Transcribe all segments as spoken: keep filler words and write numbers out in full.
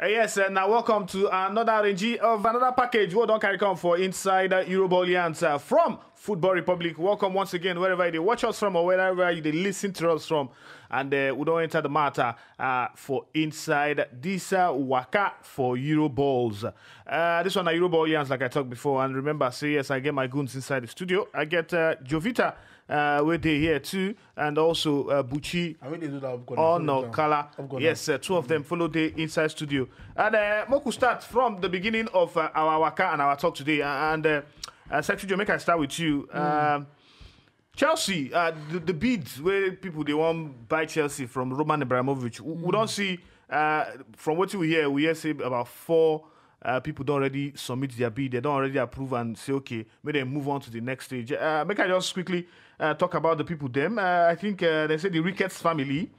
Uh, yes, and now welcome to another arrange of another package. We don't carry come for inside uh, Euroball Yarns uh, from Football Republic. Welcome once again, wherever you dey watch us from or wherever you dey listen to us from. And uh, we don't enter the matter uh, for inside this uh, waka for Euroballs. Uh, this one are Euroball Yarns, like I talked before. And remember, say yes, I get my goons inside the studio. I get uh, Jovita uh, wey dey here too, and also uh, Buchi. I mean, they do that. Ono Kala. Yes, uh, two of them follow the inside studio. And uh, Moku start from the beginning of uh, our waka and our talk today. Uh, and uh, uh, Sexy Joe, make I start with you. Um, Chelsea, uh, the, the bids where people they want buy Chelsea from Roman Abramovich. We, we don't see, uh, from what we hear, we hear say about four uh, people don't already submit their bid. They don't already approve and say, okay, may they move on to the next stage. Uh, make I just quickly uh, talk about the people them. Uh, I think uh, they say the Ricketts family.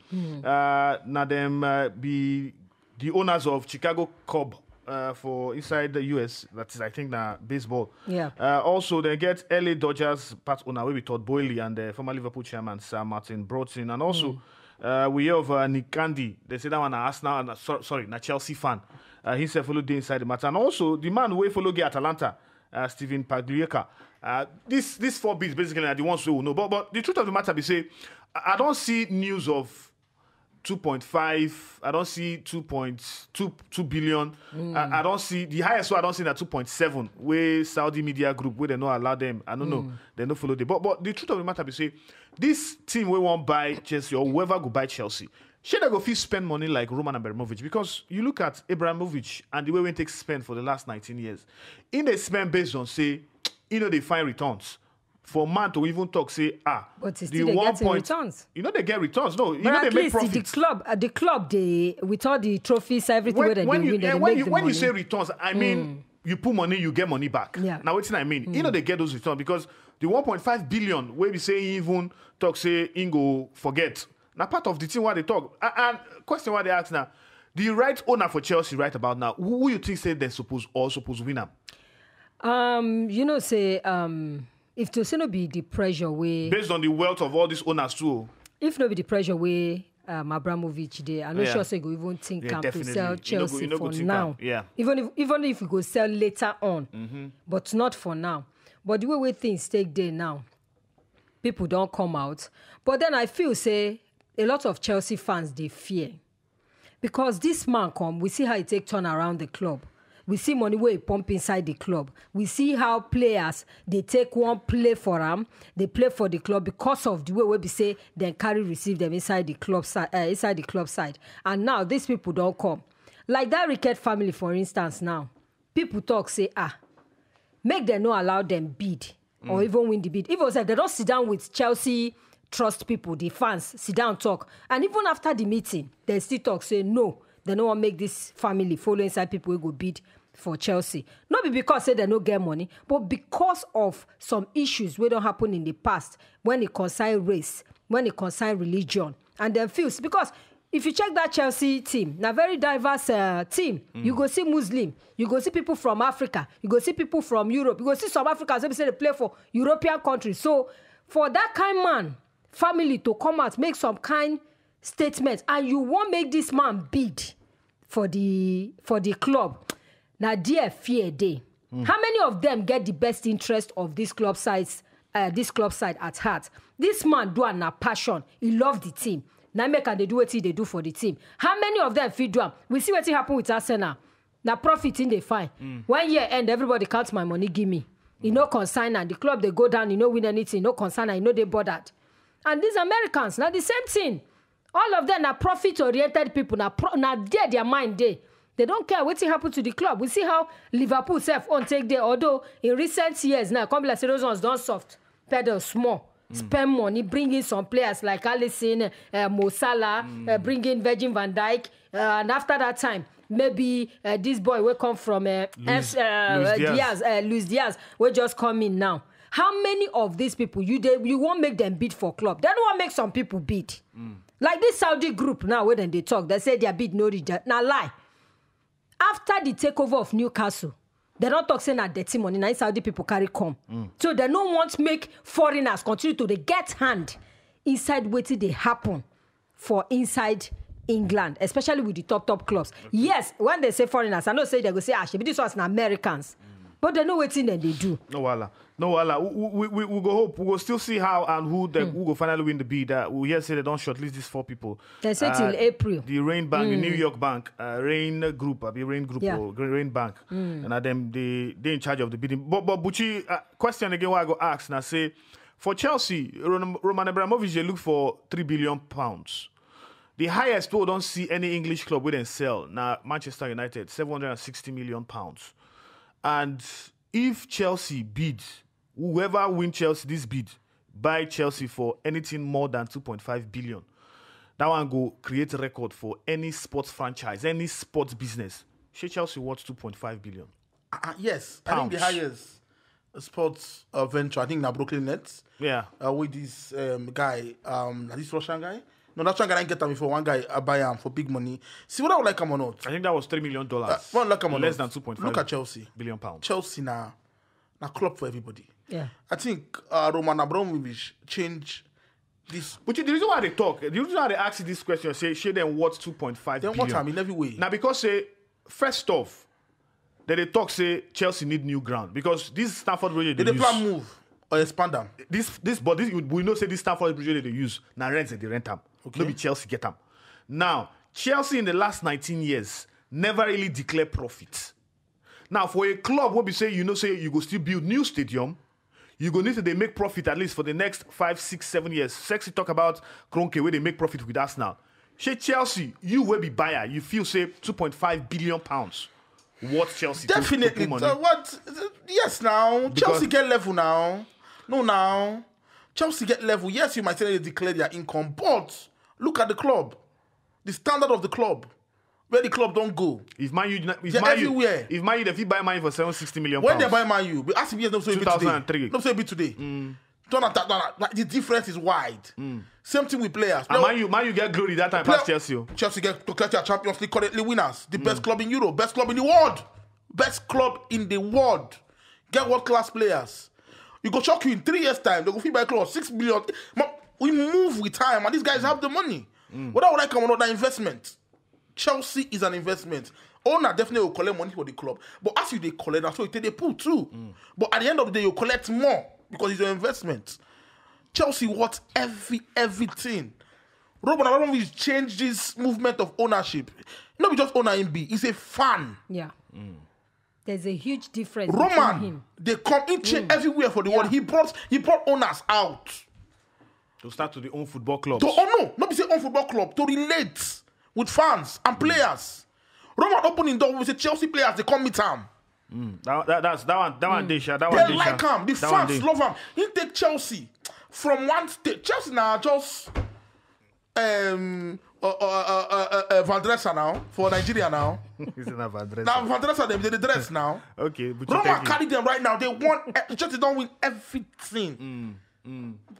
Uh, now them uh, be the owners of Chicago Cub. Uh, for inside the U S, that is, I think, na baseball. Yeah. Uh, also, they get L A Dodgers part owner, wey be Todd Boehly, and uh, former Liverpool chairman Sir Martin Broughton, and also uh, we have uh, Nick Candy. They say that one na Arsenal, and, uh, so, sorry, na Chelsea fan. Uh, he said follow dey inside the matter, and also the man wey follow get Atalanta, uh, Stephen Pagliuca. Uh, this these four bids basically are the ones we will know. But but the truth of the matter be say, I I don't see news of two point five. I don't see two point two two billion. I, I don't see the highest one. I don't see that two point seven. Where Saudi media group where they no allow them. I don't know. They no follow them. But but the truth of the matter be say, this team we won't buy Chelsea or whoever go buy Chelsea. Should they go fit spend money like Roman Abramovich? Because you look at Abramovich and the way we take spend for the last nineteen years. In they spend based on say, you know, they find returns. For man to even talk say ah But he the still dey one get him point returns. You know they get returns, no, you But know at they make least the profit. Club, uh, the club, they with all the trophies, everything where when, they when win, you they eh, dey when make you the when you money. Say returns, I mean you put money, you get money back. Yeah. Now what's I mean? You know they get those returns because the one point five billion where we say he even talk say he go forget. Now part of the thing why they talk and, and question why they ask now. The right owner for Chelsea right about now, who, who you think say they suppose or suppose win am? Um, you know, say um, if to say no be the pressure way, Based on the wealth of all these owners too. if no be the pressure way, um, Abramovich dey, I'm not Yeah. sure say go even think Yeah, camp to definitely. sell You no go- Chelsea you no go for think now. am. Yeah. Even if even if we go sell later on, but not for now. But the way way things take day now, people don't come out. But then I feel say a lot of Chelsea fans they fear because this man come. We see how he take turn around the club. We see money where he pump inside the club. We see how players they take one play for him. They play for the club because of the way we be say then carry receive them inside the club side. Uh, inside the club side, and now these people don't come. Like that Ricketts family, for instance, now people talk say ah, make them not allow them bid or even win the bid. Even say they don't sit down with Chelsea trust people, the fans sit down talk, and even after the meeting, they still talk say no, they no want make this family follow inside people who go bid for Chelsea. Not be because say they no get money, but because of some issues where don't happen in the past when it concern race, when it concern religion, and then feels because if you check that Chelsea team, na very diverse uh, team. You go see Muslim, you go see people from Africa, you go see people from Europe, you go see some Africans wey be say they play for European countries. So for that kind man family to come out make some kind statement, and you won't make this man bid for the for the club, na there fear dey. How many of them get the best interest of this club sides, uh, this club side at heart? This man do am na passion. He love the team. Now make am dey do wetin he dey do for the team. How many of them fit do am? We see wetin happen with Arsenal. Na profit in dey find. When year end, everybody count my money, give me. E no concern am. The club dey go down, e no win anything, e no concern am, e no dey bothered. And these Americans, na the same thing. All of them na profit oriented people. Na pro, na there their mind dey. They don't care wetin happen to the club. We see how Liverpool self on take there. Although in recent years now, come be like say those ones don soft pedal small. Spend money, bring in some players like Alisson, uh, Mo Salah, uh, bring in Virgin van Dijk, uh, and after that time, maybe uh, this boy will come from uh, Luis- F- uh, Luis uh, Diaz. Diaz, uh, Luis Diaz, will just come in now. How many of these people you dey you won't make them bid for club? They don't want make some people bid. Like this Saudi group now, when they talk, they say their bid no reach. Na lie. After the takeover of Newcastle, they don't talk say na dirty money. Na Saudi people carry come, so they no want make foreigners continue to dey get hand inside wetin dey happen for inside England, especially with the top top clubs. Yes, when they say foreigners, I know say they go say, "Ah, shebi this one's na Americans." But they know wetin dem dey do. No wahala. No wahala. We, we, we, we go hope. We go still see how and who the, who go finally win the bid. Uh, we hear say they don't shortlist these four people. They say till Uh, April. The Rain Bank, the New York Bank, uh, Rain Group, abi Rain Group Yeah. or Rain Bank. And na them they they in charge of the bidding. But but Buchi, uh, question again, what I go ask now say for Chelsea, Ron- Roman Abramovich they look for three billion pounds. The highest we don't see any English club with them sell now Manchester United, seven hundred and sixty million pounds. And if Chelsea bid, whoever win Chelsea this bid, buy Chelsea for anything more than two point five billion. That one go create a record for any sports franchise, any sports business. Shey Chelsea worth two point five billion. Uh, yes, I think the Pounds. highest sports uh, venture, I think, now Brooklyn Nets. Yeah. Uh, with this um, guy, um, this Russian guy. No, that Russian guy didn't get him before. One guy uh, buy him for big money. See what I would like him or not. I think that was three million dollars. Uh, well, like him or Less not. Than two point five Look at Chelsea. Billion pounds. Chelsea now, now club for everybody. Yeah. I think uh, Roman Abramovich changed this. But you, the reason why they talk, the reason why they ask you this question, say, shey them worth two point five Then billion. What time in every way? Now because say, first off, that they talk say Chelsea need new ground because this Stamford Bridge Did they, they use, plan move or expand them? this this but this we know say this Stamford Bridge they use now rent they rent them. Okay. No be Chelsea get them. Now Chelsea in the last nineteen years never really declare profit. Now for a club will be say you know say you go still build new stadium, you go need to they make profit at least for the next five, six, seven years. Sexy talk about Kroenke where they make profit with Arsenal. Shey Chelsea, you will be buyer. You feel say two point five billion pounds. What Chelsea? to- to Definitely. put money? Uh, what? Yes, now Chelsea get level now. No, now Chelsea get level. Yes, you might say they declare their income, but look at the club, the standard of the club, where the club don't go. If Man U, if They're Man U, everywhere. If Man U, if you buy Man U for seven sixty million When they pounds, buy Man U, but ask me, no say be today. Two thousand and three. No say be today. Don't attack, don't attack. Like, the difference is wide. Same thing with players. and Man U, Man U get glory that time Player- past Chelsea. Oh. Chelsea get to get a Champions League currently winners. The best club in Europe, best club in the world, best club in the world. Get world class players. You go shock you in three years' time. They go fit buy clothes six billion. Ma- We move with time, and these guys have the money. What I would like, I'm another investment. Chelsea is an investment. Owner definitely will collect money for the club, but as you they collect, that's what they put too. But at the end of the day, you collect more because it's your investment. Chelsea worth every everything. Roman Abramovich changed this movement of ownership. Not be just owner in B. He's a fan. Yeah. There's a huge difference between Roman, him. They come in change everywhere for the world. He brought he brought owners out. To start to the own football clubs. To oh no, not be say own football club to relate with fans and players. Roman opening door with the Chelsea players they come meet him. That, that, that's that one. That one, Desha. That They one, like Desha. him. The That one, fans dey. Love him. He take Chelsea from one state. Chelsea now just um uh, uh, uh, uh, uh, Van Dresser now for Nigeria now. He's in a Van Dresser. Now Van Dresser them they dey dress now. Okay, but Roman thank you. Carry them right now. They won. eh, Chelsea don't win everything,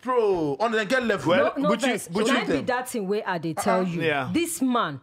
bro. On the get level. Well, No, no but you- vex. but Can you- I be that thing where I dey tell you? Yeah. This man,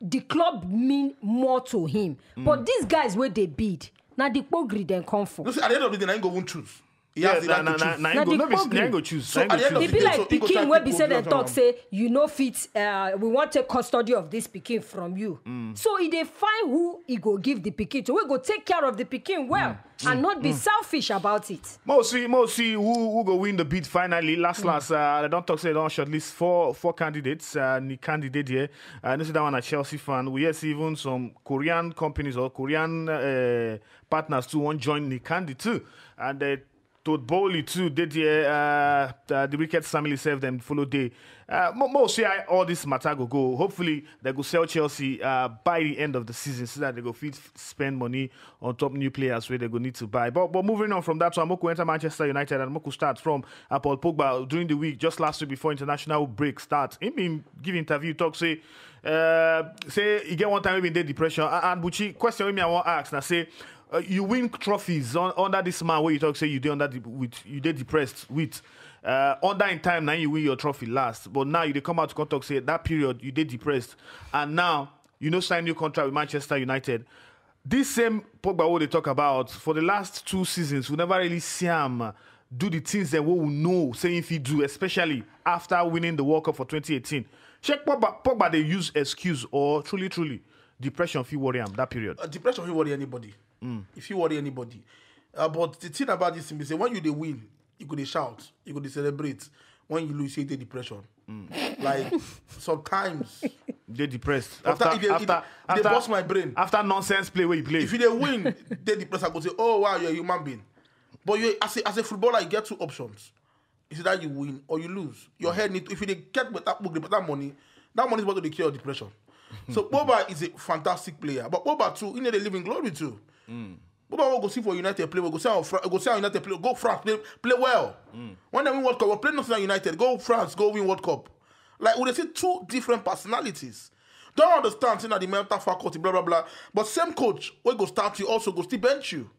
the club mean more to him. But these guys where they bid, now the pogri then come for. No, see, at the end of the day, I ain't go win choose. He Yeah, has the na- right na- to na- choose. na- Na go- the no be- pogri. na go choose. So Na go at the end of choose. E the be day, like so he go try pikin wey be pick say who dem be talk around. Say you no fit, uh, we wan take custody of this pikin from you. So e dey find who e go give the pikin to, wey go take care of the pikin well and not be selfish about it. Mo see, mo see who who go win the bid finally. Last last, uh, I don't talk say they don't shortlist four four candidates. Uh, the candidate here, uh, this is that one a Chelsea fan. We hear see even some Korean companies or Korean uh, partners too want join the candidate too, and uh, Todd Bowley too did here. Uh, uh, the Ricketts family serve them follow day. Uh, mo, mo see how all this matter go go. Hopefully they go sell Chelsea uh, by the end of the season so that they go fit spend money on top new players where they go need to buy. But but moving on from that one, Moku enter Manchester United and Moku start from uh, Paul Pogba during the week just last week before international break start. He been give interview talk say uh, say he get one time even dey depression and, and Buchi question wey me I wan ask na say uh, you win trophies on, under this man where you talk say you dey under the, with you dey depressed with uh, under in time now you win your trophy last but now you dey come out to come talk say that period you dey depressed and now you no sign new contract with Manchester United. This same Pogba wey dey talk about for the last two seasons we never really see am do the things that we know say if he do especially after winning the World Cup for twenty eighteen. Check Pogba, Pogba dey use excuse or truly, truly, depression fit worry am that period. Uh, depression fit worry anybody. If you worry anybody. Uh, but the thing about this thing is say when you dey win, you go dey shout, you go dey celebrate. When you lose, you dey depression. Like sometimes Dey depressed. After, After, if you- after, if they after, bust my brain. After nonsense play where you play. If you dey win, dey depressed, I go say, "Oh wow, you're a human being." But you, as a, as a footballer, you get two options. It's either you win or you lose. Your head need, if you dey get better book, the better money, that money is about to cure depression. So Pogba is a fantastic player, but Pogba too, he need to live in glory too. Pogba will go see for United play, we go see how Fra- go see how United play, go France play, play well. When they win World Cup, we play nothing at United, go France, go win World Cup. Like we dey see two different personalities. Don't understand, say na the mental faculty, blah blah blah. But same coach, we go start you, also go still bench you.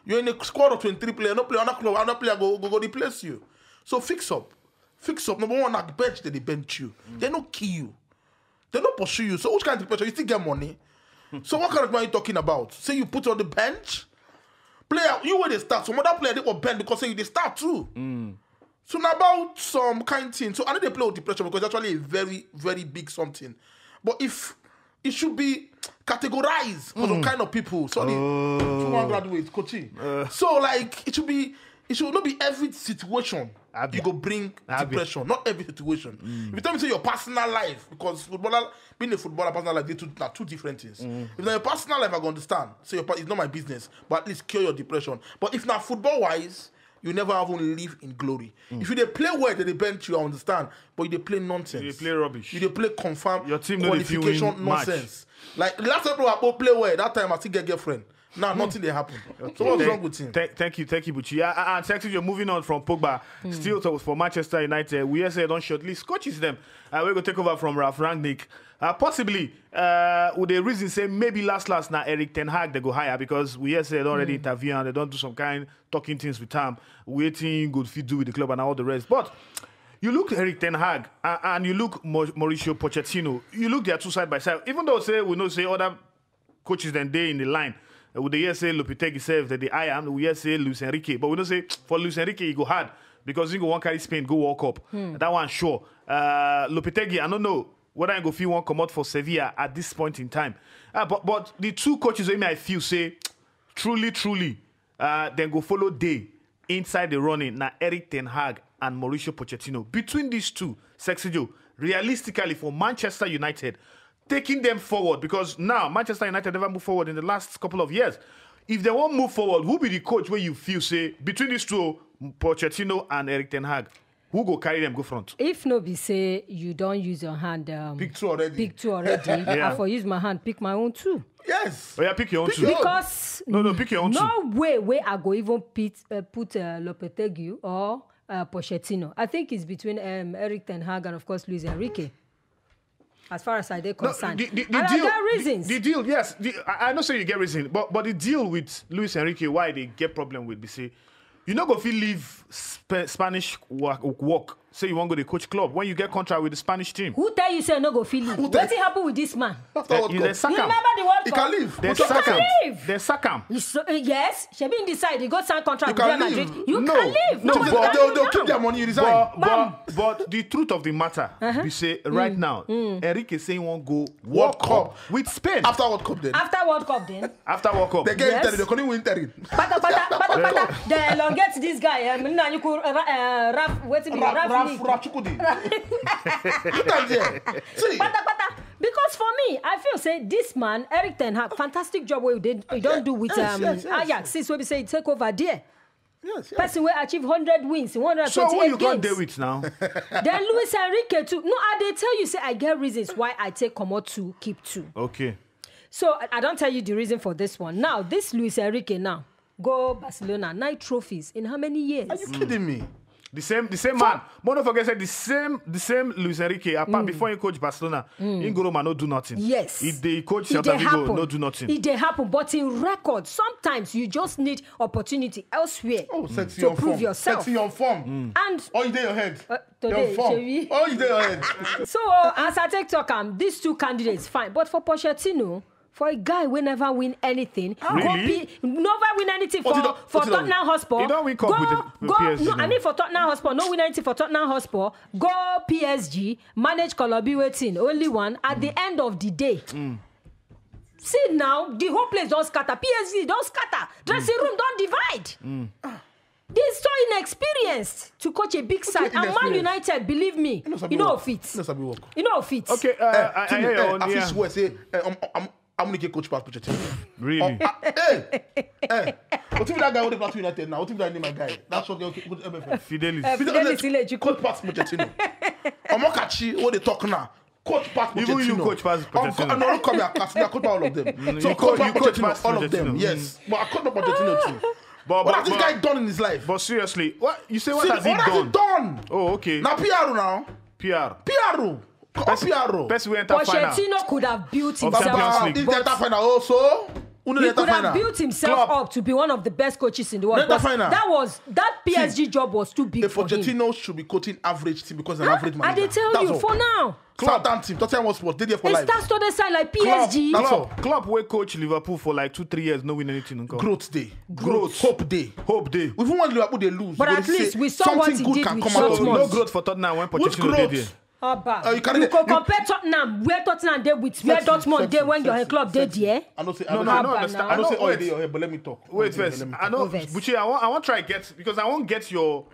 You're in a squad of twenty-three players, no player, no club, no player go go, go replace you. So fix up, fix up. Number one, na bench they dey bench you. They no kill you, they no pursue you. So which kind of depression? You still get money. So what kind of money you talking about? Say you put on the bench, player you wey dey start. Some other player dey for bench because say you dey start too. So na about some kind thing. So I know they play with depression because it's actually a very, very big something. But if it should be categorized for some kind of people, sorry, two one graduate, coaching. So like it should be, it should not be every situation Abi. You go bring Abi. Depression. Not every situation. If you tell me say your personal life, because footballer being a footballer, personal life, they two are two different things. If na your personal life, I go understand. Say your pa- it's not my business, but at least cure your depression. But if na football wise, you never even live in glory. If you dey play well, they dey bench you, I understand. But you dey play nonsense. You dey play rubbish. You dey play confirm Your team no dey fit win qualification match. Nonsense. Like last time I play well, that time I still get girlfriend. Now nothing dey happen. So what's Thank- wrong with him? Thank, thank you, thank you, Buchi. Uh, uh, and Sexy Joe, moving on from Pogba, still to, for Manchester United. We hear say they don't shortlist coaches them. Uh, we go take over from Ralf Rangnick. Uh, possibly, uh, with the reason say maybe last last now Eric Ten Hag they go higher because we hear say they don't already interview and they don't do some kind talking things with him. Waiting good fit do with the club and all the rest. But you look Eric Ten Hag uh, and you look Mo- Mauricio Pochettino. You look their two side by side. Even though say we know say other coaches then dey in the line. Uh, we dey hear say Lopetegui sef that the I am. We hear say Luis Enrique, but we know say for Luis Enrique e go hard because he go wan carry Spain go World Cup. That one sure. Uh, Lopetegui, I don't know whether he go fit wan comot for Sevilla at this point in time. Uh, but but the two coaches wey me I feel say truly truly uh, then go follow day inside the running na Eric Ten Hag and Mauricio Pochettino. Between these two, Sexy Joe, realistically for Manchester United, taking them forward because now Manchester United never moved forward in the last couple of years. If they won't move forward, who be the coach where you feel say between these two, Pochettino and Eric Ten Hag, who go carry them go front? If no be say you don't use your hand, um, Pick two already. Pick two already. Yeah. I for use my hand, pick my own two. Yes. Oh yeah, pick your own Pick two. Your own. Because No, no, pick your own no two. Way where I go even pit, uh, put uh, Lopetegui or uh, Pochettino. I think it's between um, Eric Ten Hag and of course Luis Enrique. As far as I dey No, concerned, the, the, the and deal, I get reasons. The, the deal, yes. The, I, I know say you get reason, but but the deal with Luis Enrique, why they get problem with, be say, you no go fit leave Sp- Spanish work, work. Say you wan go the coach club when you get contract with the Spanish team. Who tell you say no go fit leave? Who tell- Wetin happen with this man? After World They Cup. Sack You am. Remember the World He Cup? Can leave. They Who sack am. Leave. They sack am. You so, uh, yes, Shebi he decide he go sign contract You with Real can Madrid. Leave. You No, can leave. No, No, but they'll, they'll keep their money. You resign. But, Bam. But, but the truth of the matter, Uh-huh. we say right Mm. now, Mm. Enrique say he won't go World World Cup Cup. With Spain. After World Cup then. After World Cup then. After World Cup. They get Yes. Interim. They couldn't win interim. Pata pata pata pata. They elongate this guy. Um, now you could uh, uh, Raf. Wait a minute. Raf, Raf, Raf Nick. Raf Chukwudi. Look at there. See. Pata pata. Because for me, I feel say this man, Eric Ten Hag, fantastic job where he did, he don't do with Yes, um, yes, yes. Ajax. Since we say he take over there. Yes, yes. Person will achieve hundred wins, one hundred twenty-eight So who you gonna games. Deal with now? Then Luis Enrique too. No, I dey tell you say I get reasons why I take comot two, keep two. Okay. So I, I don't tell you the reason for this one. Now this Luis Enrique now go Barcelona, nine trophies in how many years? Are you kidding me? The same, the same man. But don't forget, say the same, the same Luis Enrique. Apart Mm. before he coach Barcelona, Mm. N'Golo Roma no do nothing. Yes. If they coach It Celta dey Vigo, happen. No do nothing. It dey happen, but in record, sometimes you just need opportunity elsewhere Oh, sexy to on prove form. Yourself. Sexy on form. Mm. And Oh, you dey your head. Uh, today, Your form. Shebi. Oh, you dey your head. So as I take talk, um, these two candidates fine, but for Pochettino, For a guy wey never win anything, go Really? P- never win anything for What he don- for what he don- Tottenham Hotspur. He don win cup go, with the go, P S G No, now. I mean for Tottenham Hotspur, no win anything for Tottenham Hotspur. Go P S G, manage Kolobi waiting, only one at the end of the day. See now, the whole place don scatter. P S G don scatter. Dressing room don divide. They so inexperienced to coach a big side. And Man Inexperienced. United, believe me, No sabi you know work. fit. No sabi work. You know fit. Okay, uh, I, I Timi, hear eh, you on I feel here. swear say eh, I'm, I'm, I'm gonna get coach past Pochettino. Really? Oh, ah, hey, hey. What if that guy with the Plateau United now? What if that name my guy? That's what okay, good M F F. Fidelis. Uh, Fidelis Ilejukwu. Coach past Pochettino. Omokachi, what they talk now? Coach past Pochettino. Even you coach past Oh, Pochettino. God, no, don't call me a cast. I coach all of them. Mm, So you coach coach- past you coach Pochettino, past all of them. Pochettino. Yes, but I coach not Pochettino too. But, What but, has this but, guy done in his life? but seriously, what you say? What See, has he what has done? he done? Oh, okay. Now P R now. P R. P R. Come on, P R. Person wey enter final. Pochettino could have built Of himself Champions up. League. If they But enter final also, who he enter could have final? built himself Klopp. Up to be one of the best coaches in the world. Enter But final. That was that P S G job was too big If for him. Pochettino should be coaching average team because he's an Huh? average I manager. dey tell That's you all. For now. Southampton, Tottenham Hotspur, they there for A life. Star-studded side like Klopp, P S G. That's all. Klopp, Klopp wey coach Liverpool for like two, three years, no win anything. Nko. Growth day. Growth. Hope day. Hope day. Even when Liverpool they lose, But you at go least say we saw what something he good did can with come out of Dortmund. No it. growth for Tottenham when Which Pochettino dey growth? there. Haba. Uh, you can't You get- go you- Compare Tottenham where Tottenham dey with where Sexy, Dortmund sexy, dey when your sexy, club dey sexy. there. I don't say. I No, don't no, say- I don't Haba understand. now. I I don't know. say. Oh, Wait, they your head, but let me talk. wait Let me first. talk. I know. Go first. Buchi, I want, I want try get because I want get your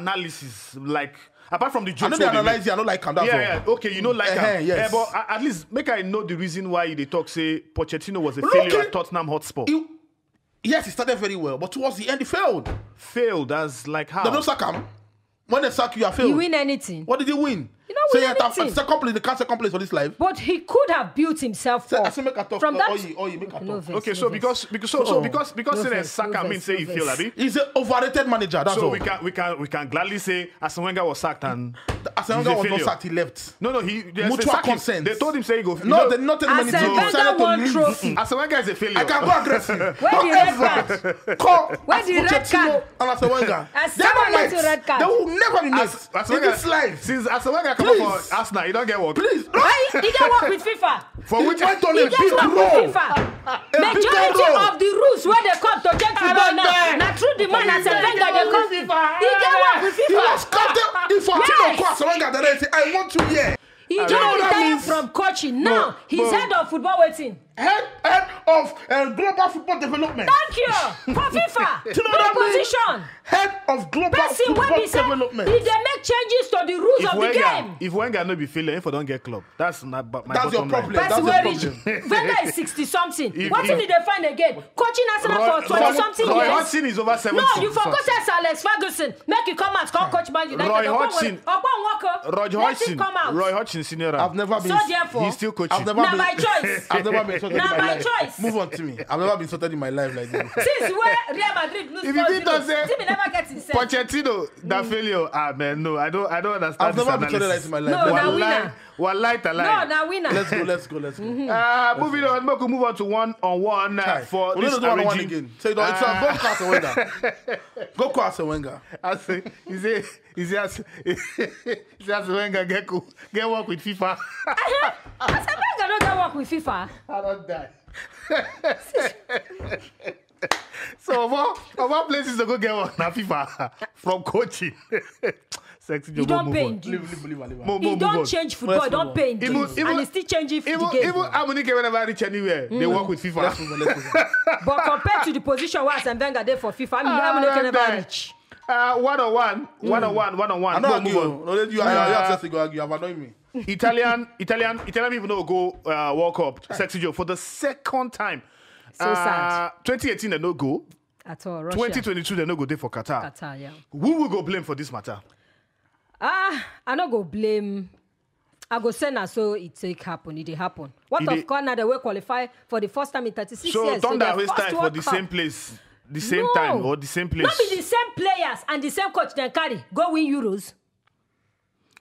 analysis. Like, apart from the I jokes, know they wey we dey analyze make. you. I don't like am. That's Yeah, all. yeah. Okay, you know, like, Eh, am. eh, yes. Eh, but a- at least make I know the reason why you dey talk. Say Pochettino was a Look failure at- at Tottenham Hotspur. You, yes, he started very well, but towards the end, he failed. Failed as like how? They don't sack him. When they sack you, you failed. You win anything. What did he win? You don't So win he had a anything. Second place, the can't second place for this life. But he could have built himself So, up I say make I talk. from Oh, that. oh, you, oh, you make I No talk. vex, Okay, no so vex. because because so so Oh. because because No say they vex, sack no am mean vex, say no he vex. fail, abi. He's an overrated manager. That's So all. we can we can we can gladly say Arsene Wenger was sacked and Arsene he's Wenger a was not failure. sacked. He left. No, no, he they, they Mutual sacked him. consent. They told him say he go. No, no, they not tell him Arsene anything. He Wenger decided to won leave. trophy. Arsene Wenger is a failure. I can go aggressive. Where the red However, card? call Where the red Pochettino card? And Arsene Wenger. As They are not someone mates. get red card. They will never be As, mates as in Wenger, this life. Since Arsene Wenger come Please. up for Arsenal, you don't get work. Please. Why he get work with FIFA? For He which went on a He big get work with role. FIFA. A big Majority role. Of the rules wey dey come to change football now, na through the man as a Wenger dey come. He get work with He FIFA. was counted. He for Yes. Tino Arsene Wenger that say, "I want you here." He You know don what that retire means? From coaching now. He's no. Head of football waiting. Head, head of uh, global football development. Thank you for FIFA. You know Big what that means? Position. Head of global Person wey football be say development. He dey make changes to the rules if of the Wenger, game. If Wenger no be failure, if I don't get club, that's not ba- my That's your bottom problem. Line. Person That's wey your reach problem. Wenger is sixty something. If- Wetin if- He dey find again? Coaching Arsenal Roy, for twenty Roy, something Roy years. Hodgson is over seventy. No, you forgot say Sir Alex Ferguson make you come out come coach Man United. Roy Hodgson. Roy Hodgson. Come out. Roy Hodgson senior. I've never been. So therefore, He's still coaching. I've never na been. By choice. I've never been insulted Na in my by life. Choice. Move on to me. I've never been insulted in my life like this before. Since where Real Madrid lose If you four did zero, not say Timmy never get himself. Pochettino, that failure. Ah man, no, I don't, I don't understand. I've This never been analysis. treated like this in my life. No, na Wallahi, winner. Wallahi, No, talai. Na winner. Let's go. Let's go. Let's go. Uh, moving on, make we move on to one on one uh, Kai, for we this don't do one on one arranging- again. So you don't. It's Ah. a go cast Wenger. Go cast Wenger. I say, he say, he say, as, he say as Wenger get co- get work with FIFA. I said Wenger no get work with FIFA. I don't die. So of all, of all places to go get work na FIFA from coaching. Sexy You Joe, don move pay on. him due. Leave, leave, leave, leave. Mo- mo- He move don on. Change football, Let's he don move on. Pay him Even- due, even- and he still changing for Even the game. Even Amunike whenever reach anywhere, they work with FIFA. Let's move on. Let's move on. But compared to the position where Arsene Wenger dey for FIFA, I mean, Ah, Amunike never guy. Reach. Uh, one on one, one on one, one on one. I don't Mo- argue. move on. No, you, you, you Uh, have to go argue. You have annoyed me. Italian, Italian, Italian people no go uh, World Cup. Sexy Joe for the second time. So sad. Twenty eighteen they no go. At all, Russia. Twenty twenty-two they no go there for Qatar. Qatar, yeah. Who will go blame for this matter? Ah, I no go blame. I go say na so it take happen. It dey happen. What It of dey- Canada wey qualify for the first time in thirty-six So years? Thunder their Waste first time for World the Cup. Same place, the same No. Time or the same place. No be the same players and the same coach dem carry go win Euros.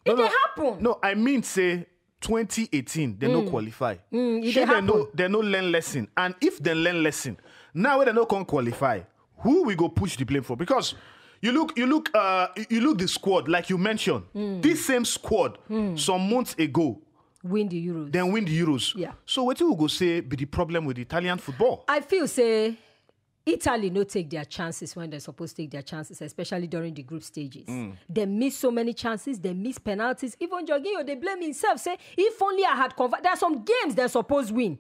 No, It dey no. Happen. No, I mean say twenty eighteen they no qualify. Mm, e Shey dey they no happen. They no learn lesson, and if they learn lesson now wey they no come qualify, who we go push the blame for? Because you look, you look, uh, you look the squad like you mentioned. This same squad some months ago Win the Euros. Then win the Euros. Yeah. So wetin we go say be the problem with Italian football? I feel say Italy no take their chances when they're supposed to take their chances, especially during the group stages. Mm. They miss so many chances, they miss penalties. Even Jorginho, they blame himself, say, "If only I had converted." There are some games they're supposed win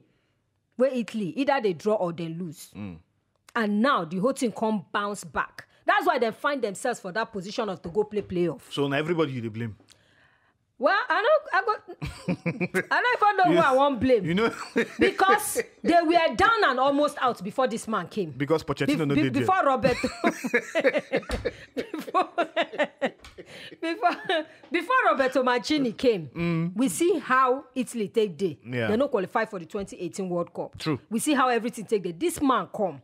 where Italy, either they draw or they lose. Mm. And now the whole thing come bounce back. That's why they find themselves for that position of to go play playoff. So now everybody you dey blame. Well, I know I got I don't even know who I won't blame. You know, because they were down and almost out before this man came. Because Pochettino no did before Roberto. before, before before Roberto Mancini came, mm, we see how Italy take day. Yeah. They no qualify for the twenty eighteen World Cup. True. We see how everything take day. This man come.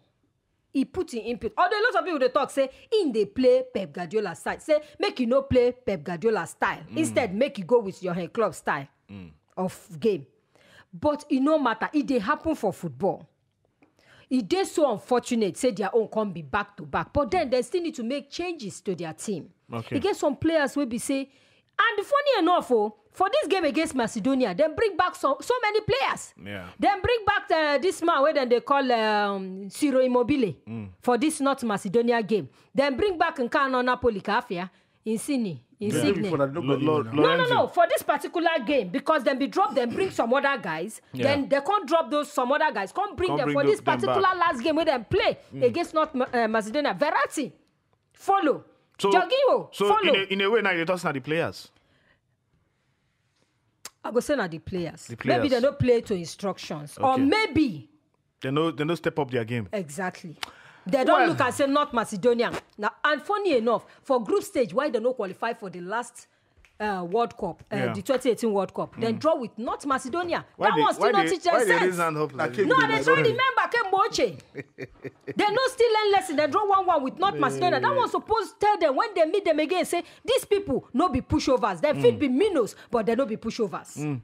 He put in input. Although a lot of people they talk say in they play Pep Guardiola side. Say make you no play Pep Guardiola style. Mm. Instead, make you go with your hand club style, mm, of game. But it no matter. It they happen for football. It dey so unfortunate say their own come be back to back, but then they still need to make changes to their team. Okay. E get some players wey be say, and funny enough, oh, for this game against Macedonia, dem bring back so, so many players. Yeah. Dem bring back, uh, this man wey dem dey call, um, Ciro Immobile, mm, for this North Macedonia game. Dem bring back Nkano Napoli Kafia, Insigne, Insigne. No, no, no. For this particular game, because dem be drop, dem bring some other guys. Yeah. Then they can't drop those some other guys. Can't bring them for this particular last game where they play, mm, against North Ma- uh, Macedonia. Verratti, follow. So, Jorginho, so follow. In a, in a way now, you're talking about the players. I go say na the players. The players. Maybe they don't play to instructions, or, okay, maybe they no, they no step up their game. Exactly. They don't look and say North Macedonia. Now, and funny enough, for group stage, why they no qualify for the last, uh, World Cup, uh, yeah, the twenty eighteen World Cup, then, mm, draw with North Macedonia. Why that they, one still why not they, teach why they themselves. Raise hand up like this? No, they try remember Kemboche. They no still learn lesson. They draw one one with North Macedonia. That one supposed tell them when they meet them again, say these people no be pushovers. They fit be minnows, but they no be pushovers. Mm.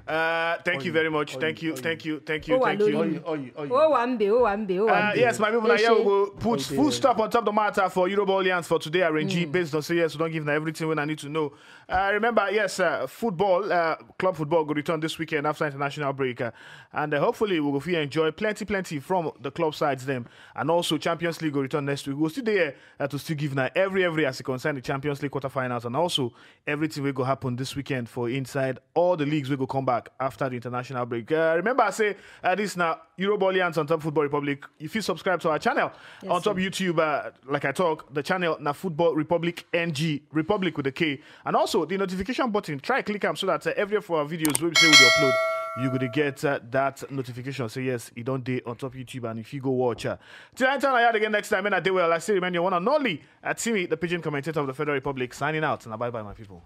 Uh, thank you very much. Thank you, thank you, thank you, thank you. Oh, Wambe, oh, Wambe, oh, Wambe. Uh, yes, my people, now here we go put full stop on top the matter for Europa Orleans for today. Arrange, mm, based on say yes, we don't give now everything when I need to know. Uh, remember, yes, uh, football, uh, club football will return this weekend after international break, uh, and, uh, hopefully we will enjoy plenty, plenty from the club sides them, and also Champions League will return next week. We'll still there, uh, to still give now every, every as it concern the Champions League quarterfinals, and also everything will go happen this weekend for inside all the leagues will go come back after the international break. Uh, remember, I say, uh, this now Europa Orleans on top Football Republic. If you subscribe to our channel on top YouTube, uh, like I talk, the channel na Football Republic N G, Republic with a K, and also the notification button. Try click them so that, uh, every of our videos we say we upload, you gonna get, uh, that notification. Say yes, it don't day on top YouTube, and if you go watch, uh, till I tell you again next time, and I do well. I say, remember your one and only at Timmy, the pigeon commentator of the Federal Republic, signing out. Now bye bye, my people.